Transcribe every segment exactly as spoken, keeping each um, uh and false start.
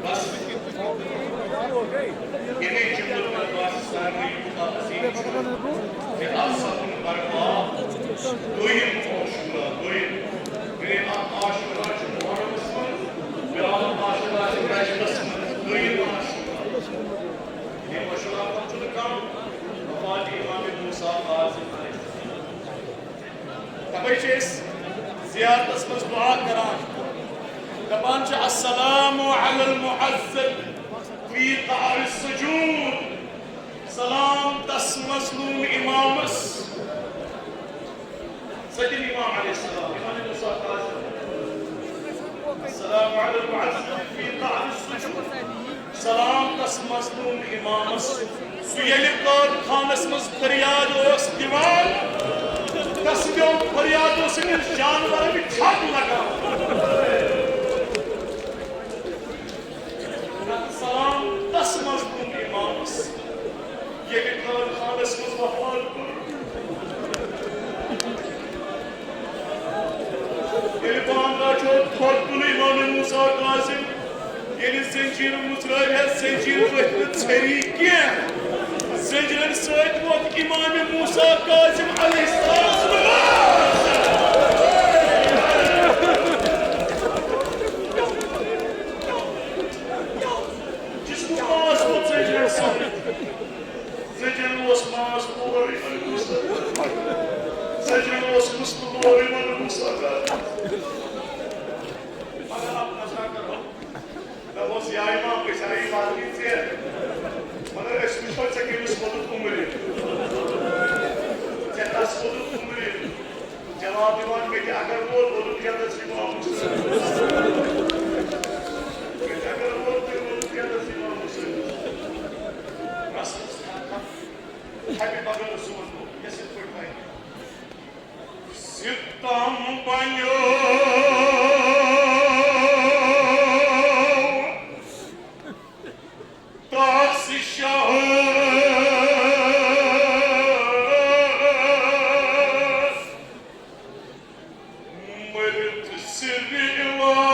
بس، یِمے جملہٕ مےٚ باسہِ سارنٕے یوٗتاہ عظیٖم چھُ۔ مےٚ آو سَمجھ برپا، دوٚیِم عاشورہ، دوٚیِم۔ گٔے اَکھ عاشورہ چھُ محرمس منٛز، بیٛاکھ عاشورہ چھُ رجبس منٛز، دوٚیِم عاشورہ۔ یہِ عاشورہ کم چھُنہٕ کم، وفات امام موسیٰ کاظم علیہ السلام۔ دَپان چھِ أسۍ زیارتس منٛز دُعا کران، دَپان چھِ، "السلام علی المعذب فی قعر السجود"، سلام تس مظلوم امامس۔ سجن امام علیہ السلام، امام موسیٰ کاظم۔ السلام علی المعذب فی قعر السجود۔ سلام تس مظلوم امامس۔ سُہ ییٚلہِ قٲد خانس منٛز فریاد اوس دِوان، تس پیوٚو فریادو سۭتۍ جانورن چھگ لگان۔ سلام تس مظلوم امامس۔ ییٚلہِ قٲد خانس منٛز وفات کوٚر، ییٚلہِ بانٛگا چھوٚل تھوٚد تُلُن امام موسیٰ کاظم، ییٚلہِ زنجیٖر مُژرٲوِتھ، زنجیٖر ؤتھۍ نہٕ ژھیٚری کینٛہہ۔ زنجیٖرن سۭتۍ ووت امام موسیٰ کاظم علیہ السلام۔ جسمُک ماس ووت زنجیٖرن سۭتۍ۔ زنجیٖرن اوس ماس پورٕ یِمن گوٚمُت۔ زنجیٖرن اوس مُستہٕ پورٕ یِمن گوٚمُت۔ مگر اکھ نظرا کرو۔ مےٚ اوس یا امام، أسۍ آیی واتنی ژیر۔ مگر أسۍ وٕچھو ژےٚ کٔمِس ووٚنُتھ عمرِ۔ ژےٚ کس ووٚنُتھ عمرِ؟ جواب دِوان، مےٚ تہِ اگر ووت، ووٚنُکھ یَتَس امام حسین۔ مےٚ تہِ اگر ووت، تُہۍ ووٚنُکھ یَتَس امام حسین۔ بس، بس، بس۔ ہیپی مگر رسول، یۄس یِتھ پٲٹھۍ وَنہِ۔ ستم بنیو تس شہس، مرد سر علاج۔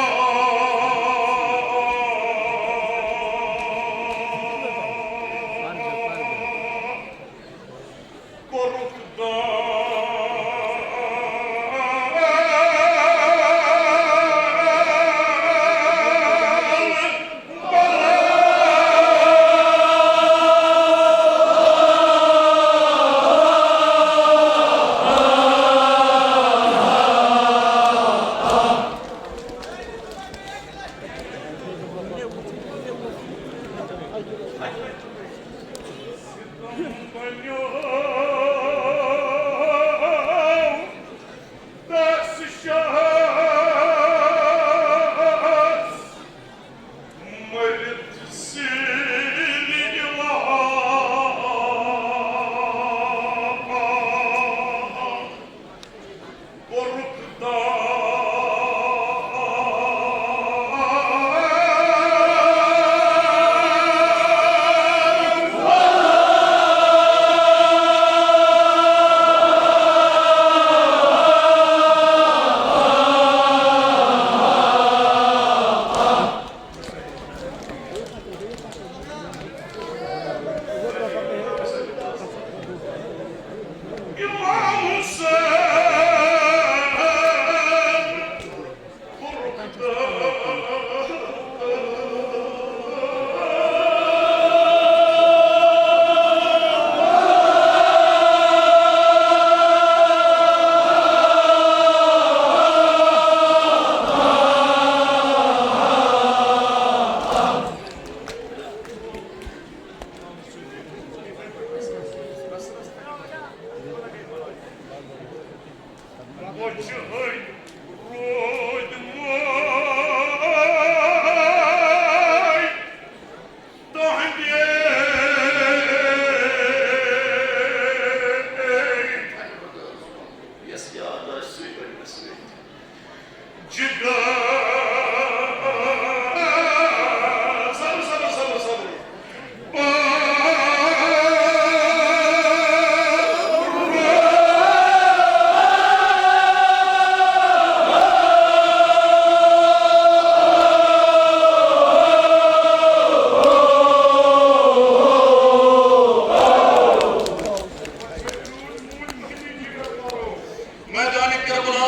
کوٚرُکھ دان۔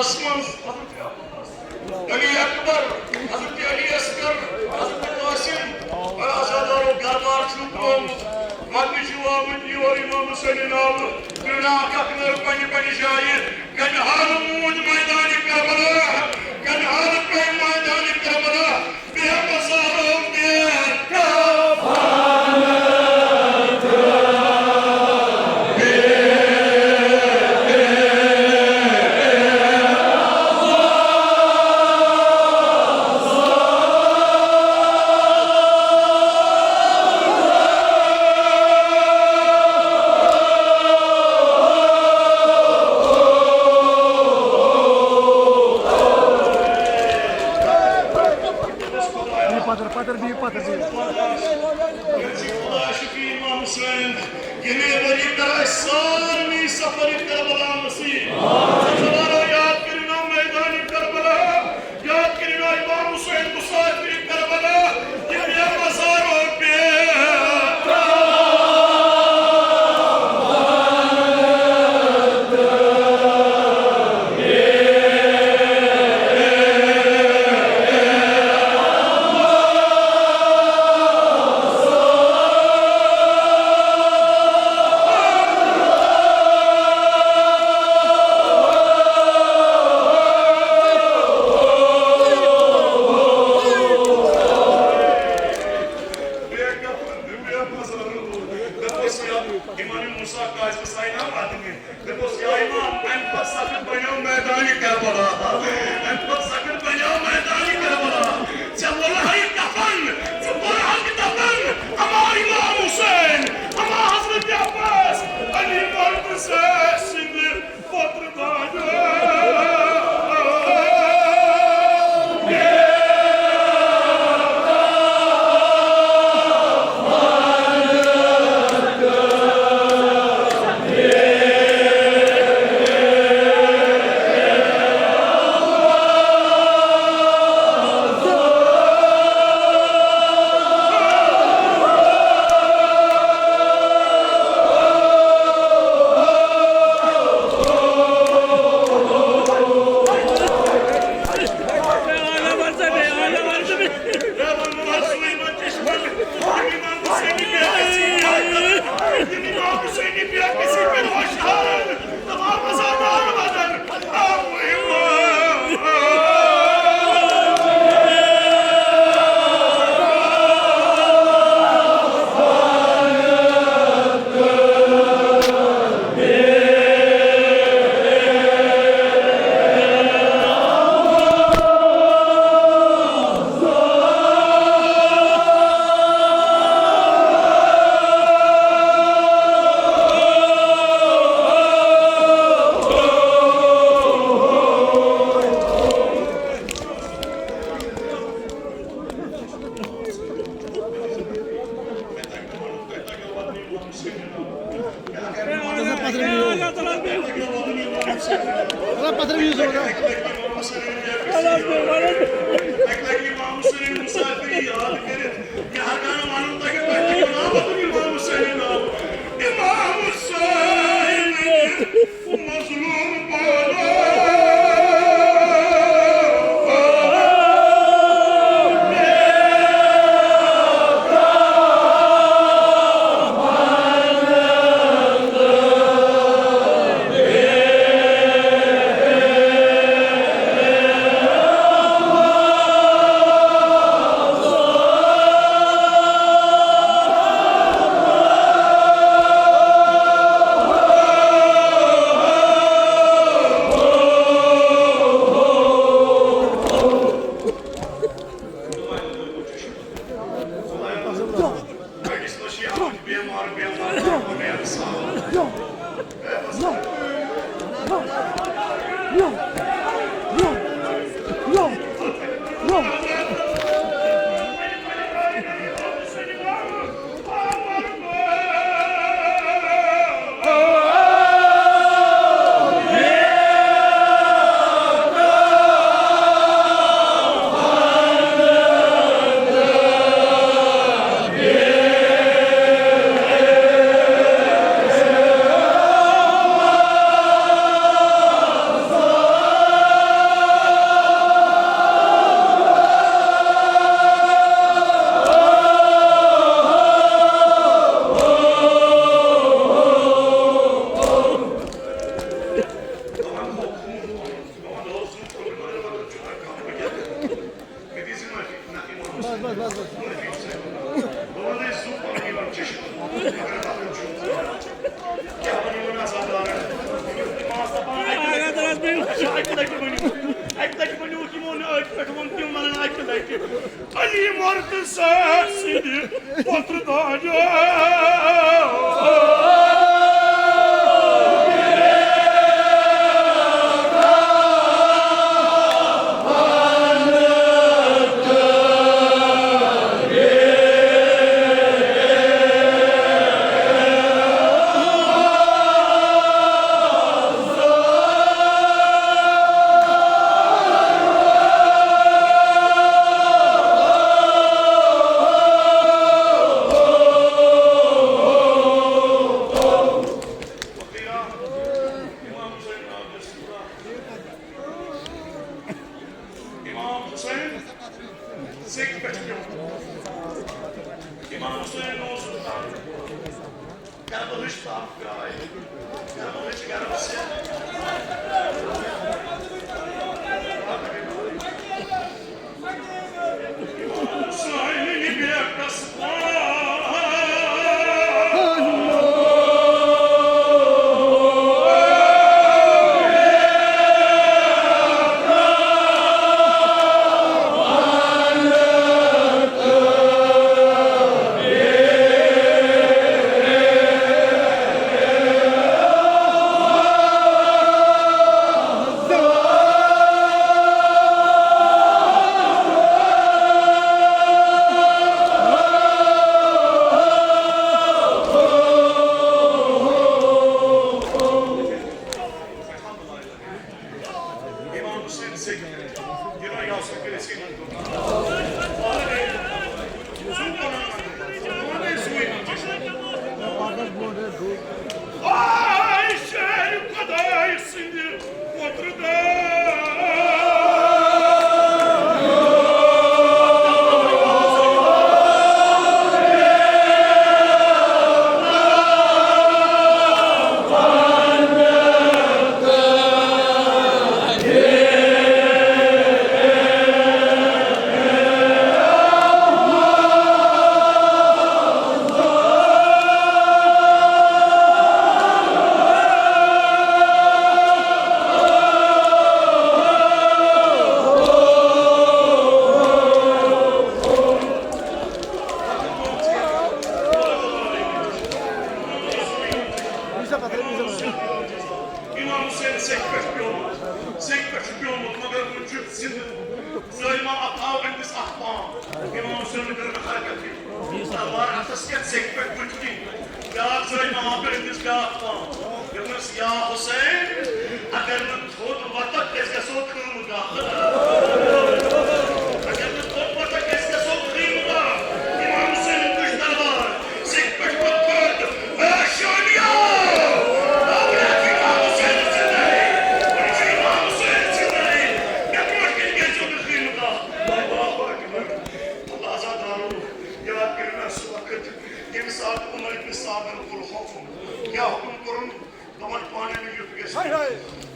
منٛز حضرت علی اکبر، حضرت علی اصغر، حضرت قاسم، اور عزادارو دربار چھُ ترٛوومُت۔ مدنہِ چھُ آمُت یور امام حسین ناوٕ، ترٛناکھ اکھ نٲو پننہِ پننہِ جایہِ۔ کمہِ حالہٕ موٗد میدانِ کربلا، کمہِ حالہٕ پیٚیہِ میدانِ کربلا، بے مزارو بے کفن۔ پتر، پتر بِہِو، پتر بِہِو۔ خدا شفیع امام حسین، ییٚمے ؤری کر اَسہِ سارنٕے سفر کربلا نصیب۔ ژٕ ژٕ وارو یاد کٔرِو نا میدانِ کربلا، یاد کٔرِو نا امام حسین مسافرِ کربلا، یہِ بے مزارو بے امام موسیٰ کاظم سائنا واتنی۔ دوٚپُس، یا امام، اَمہِ کھۄتہٕ سخت بنیو میدانِ کربلا۔ اَمہِ کھۄتہٕ سخت بنیو میدانِ کربلا۔ ژےٚ ووٚلہَے کفن، ژٕ ووٚلہَکھ دفن۔ اما امام حسین، اما حضرت عباس، علی مرد سے سندھ پتر دانیو۔ بہٕ وَنَے زُو پَنُن یِمَن چشمَن۔ مگر اَتھ چھُ کیٛاہ وَنہٕ یِمَن عزادارَن؟ اَکہِ لَٹہِ، اَکہِ لَٹہِ ؤنِو، اَکہِ لَٹہِ ؤنِو یِمو نہٕ أتھۍ پٮ۪ٹھ ووٚن، تِم وَنَن اَکہِ لَٹہِ۔ علی مرتضی سٕنٛدِ پۄترٕ داجو۔ امام حسین سیٚکہِ پٮ۪ٹھ پیوٚمُت۔ امام حسین اوس کربلٕچ تاپھ گاے۔ کربلٕچ گرمہٕ سۭتۍ۔ امام حسین یہِ بیٹس پاس۔ امام حسین سیٚکہِ پٮ۪ٹھ۔ یہِ نہ یاسر کٔرِتھ ژھٕنِتھ۔ آے شہرِ خۄداے سٕنٛدِ پۄترٕ دار۔ امام حسین سیٚکہِ پٮ۪ٹھ پیوٚمُت، سیٚکہِ پٮ۪ٹھ چھُ پیوٚمُت، مگر وُنہِ چھُ زِندٕ۔ ظٲلما، اَتھ آو أمِس اَکھ پام۔ امام حسینن کٔر نہٕ حرکت تہِ۔ تلوار اَتھس کٮ۪تھ، سیٚکہِ پٮ۪ٹھ بُتھِ کِنۍ۔ بیٛاکھ ظٲلما آو أمِس بیٛاکھ پام۔ دوٚپمَس، یا حسین، اگر نہٕ تھوٚد وۄتھکھ، أسۍ گژھو خیمہٕ گاہ۔ اگر نہٕ تھوٚد وۄتھکھ، أسۍ گژھو خیمہٕ گاہ۔ امام حسینن تُج تلوار، سیٚکہِ پٮ۪ٹھ ووٚتھ تھوٚد۔ اے شٲمِیو! امام حسین زِندَے! امام حسین زِندَے! مےٚ برٛونٛٹھ کَنہِ گژھو نہٕ خیمہٕ گاہ۔ اللہ اکبر۔ اللہ عزادارو، یاد کٔرِو مےٚ سُہ وقت، ییٚمہِ ساتہٕ عمر ابن سعدن کوٚر حُکُم۔ کیٛاہ حُکُم کوٚرُن؟ دَپان پانَے مےٚ یُتھ گژھِ۔ ہاے ہاے۔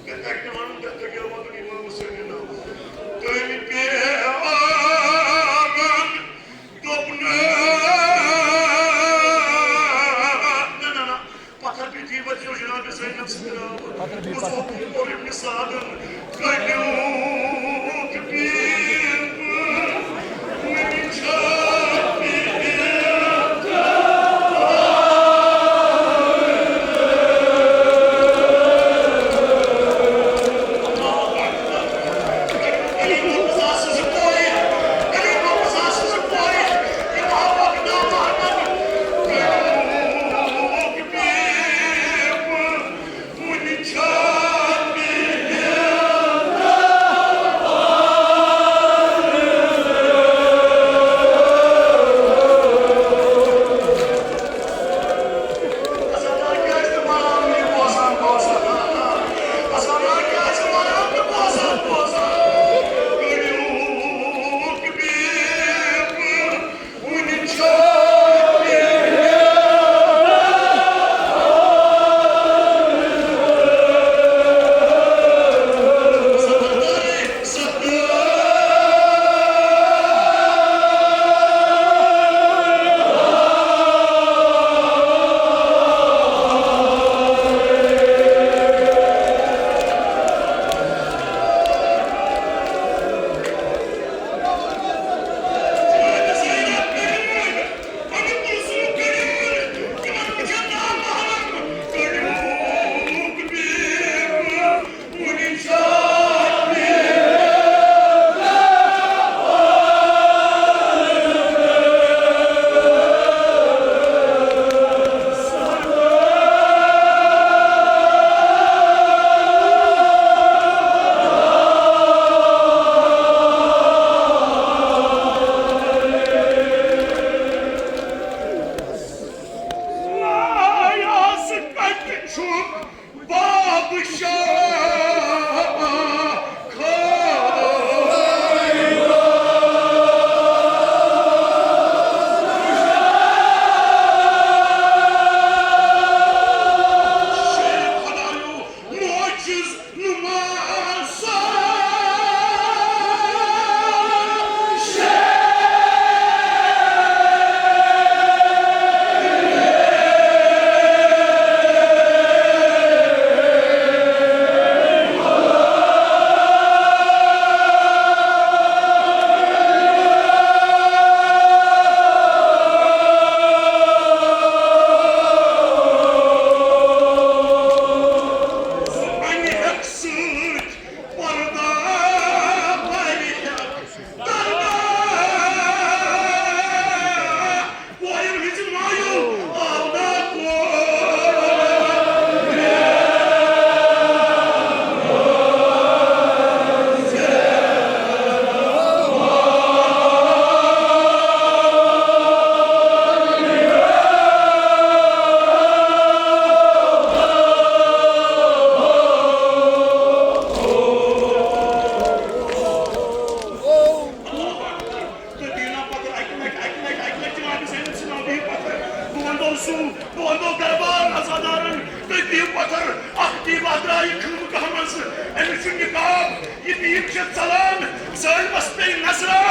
مےٚ تَگہِ نہٕ وَنُن، مےٚ تَگہِ وَنُن یِمَن مُسلمانَن۔ تٔمۍ پیٚیہِ آنٛگن دوٚپنہٕ، نہ، نہ، نہ۔ پتھر پیٚٹھی ؤتھِو جناب زینب سٕنٛدِ ناوٕ۔ پتھر پیٚٹھی، پتھر۔ بہٕ چھُس عمر ابن سعدن۔ کٔرِو تکلیٖف، وۄنۍ چھا پیٚیہِ۔ یہِ بیٖر چھِ ژلان، ظٲلمس پیٚیہِ نظرا،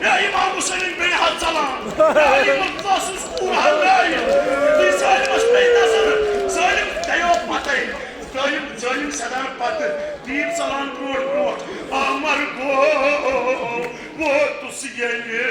یا امام حسینٕنۍ بیٚنہِ ہا ژلان، یا علی مرتضیٰ سٕنٛز کوٗر ہا لایہِ، یہِ ظٲلمس پیٚیہِ نظر، ظٲلم دیو پتے، ظٲلم، ظٲلم سدان پتہٕ، بیٖر ژلان برونٛٹھ برونٛٹھ، امر گوٚو ووتُس ییٚلہِ۔